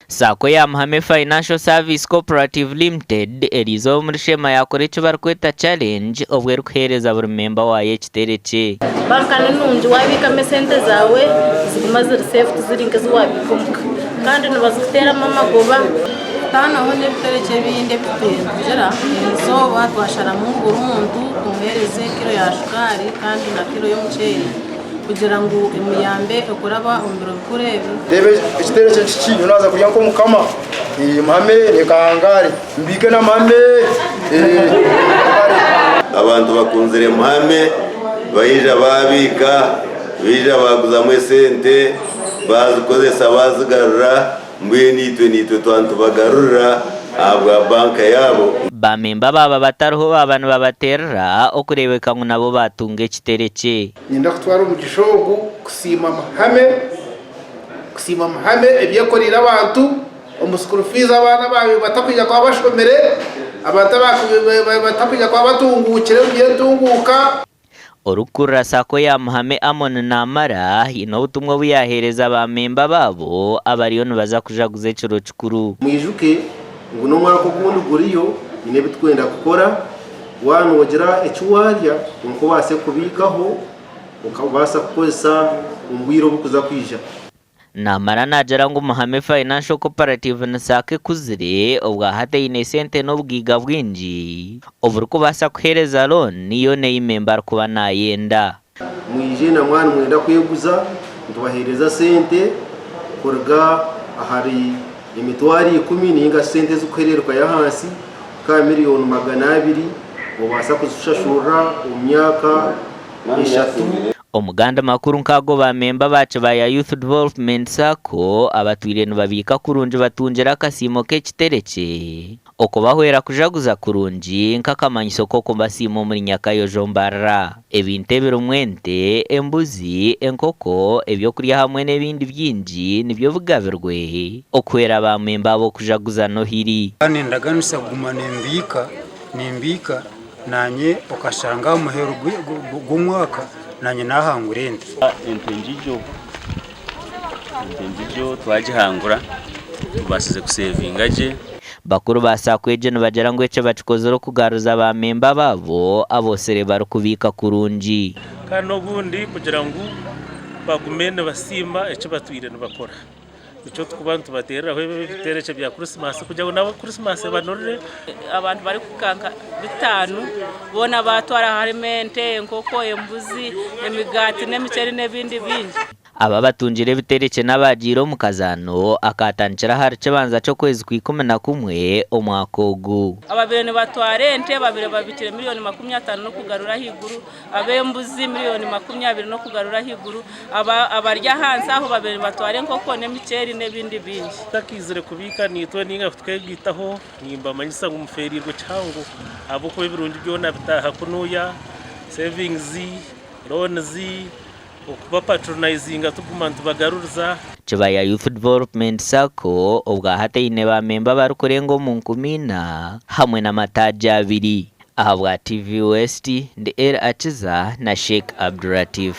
Sacco ya Muhame Financial Service Cooperative Limited eriizooba omuri Sheema yaakora eki barikweta challenge obwo erikuheereza buri memba waayo ekiterekye. Banka ni nungi wabiikamu esente zaawe niziguma ziri safe tiziri nk'ezi wabiika omuka kandi nibazikuteeramu amagoba. Kutaanaho n'ebiterekye ebindi ebi tugira, erizooba twasharamu ngu buri muntu tumuheereze kiro ya shukaari kandi na kiro y'omuceeri kugira ngu emuyambe okuraba omu biro bikuru ebi. Reeba ekiterekye kiki, nyowe naaza kurya nk'omukama, muhame reka hangare, mbiike na muhame. Abantu bakunzire muhame, baija baabiika, baija baaguzamu esente, baazikozesa baazigarura. Mbwenu itwe niitwe twaba nitubagarurira ahabwa banka yaabo. Baamemba baaba batariho baaba nibabateerera okureebeka ngu nabo baatunga ekiterekye. Niinyenda kutwara omugisha ogu kusiima Muhame, kusiima Muhame ebi ekoreire abantu omu school fees abaana abaabaire batakwija kuba bashomire, abantu abaabaire batakwija kuba batunguukire omu by'entunguuka. Orikukurira Sacco ya Muhame Amon Namara haine obutumwa obu yaaheereza ba memba baabo abariyo nibaza kujaguza ekiro kikuru. Mwijuke ngu n'omwaka ogundi guriyo, haine ebi turikwenda kukora. Waaba noogira eki waarya kwonka obaase kubiikaho okabaasa kukozesa omu bwire oburikuza kwija. Namara naagira ngu Muhame Financial Cooperative ni saako ekuzire obwahati eine esente n'obugaiga bwingi oburikubaasa kuheereza looni yoona ei memba arikuba naayenda. Mwije na mwaba nimwenda kweguza nitubaheereza sente kuruga ahari emitwaro ikumi ninga shi sente ezirikuhererukayo ahansi kuhika aha miriyoni 200 obaasa kuzishashurira omu myaka eshatu. Omuganda makuru nk'ago ba memba ba Kibaya Youth Development Sacco abatwire nibabiika kurungi batungire akasiimo k'ekiterekye okubahwera kujaguza kurungi nk'akamanyiso k'okubasiima omuri Nyakayojo Mbarara. Ebintu ebirimu ente, embuzi, enkoko, ebyokurya hamwe n'ebindi bingi nibyo bigabirwe okuhwera ba memba abo kujaguza Nohiri. Nindaganisa kuguma nimbiika nimbiika Naanye okashanga aha muheru gw'omwaka naanye naahangura ente. Ente ngijo, ente ngijo twagihangura tubaasize kusevinga gye. Bakuru ba Sacco egyo nibagira ngu ekyo bakikozire okugaruza ba memba baabo aboosire barikubiika kurungi. Kandi n'obundi kugira ngu bagume nibasiima eki batwire nibakora. Nikyo turikuba nitubateereraho ebi ebiterekye bya Krisimaasi kugira ngu nabo Krisimaasi ebanurire. Abantu barikuhika nka bitaano boona baatwara harimu ente, enkoko, embuzi, emigaati n'emiceeri n'ebindi bingi. Aba abatungire ebiterekye n'abaagiire omu kazaano akaatandikira ahari Kibanza ky'okwezi kwa 11 omwaka ogu. Ababaire nibatwara ente babaire babikire miriyoni 50 n'okugarura ahaiguru. Ab'embuzi miriyoni 20 n'okugarura ahaiguru, abari ahansi aho babaire nibatwara enkoko n'emiceeri n'ebindi bingi. Takaizire kubiika naitwe nainga kutwegaitaho, nimbamanyisa ngu mufeereirwe kihango ahabw'okuba ebirungi byona bitaaha kunuya, savings, loans, okuba patronizinga tuguma nitubagaruriza. Kibaya Youth Development Sacco obwahati eine ba memba abarikurenga omu 4,000 hamwe n'amataagi abiri. Ahabwa TV West, ndi El Akiza na Sheikh Abdulatif.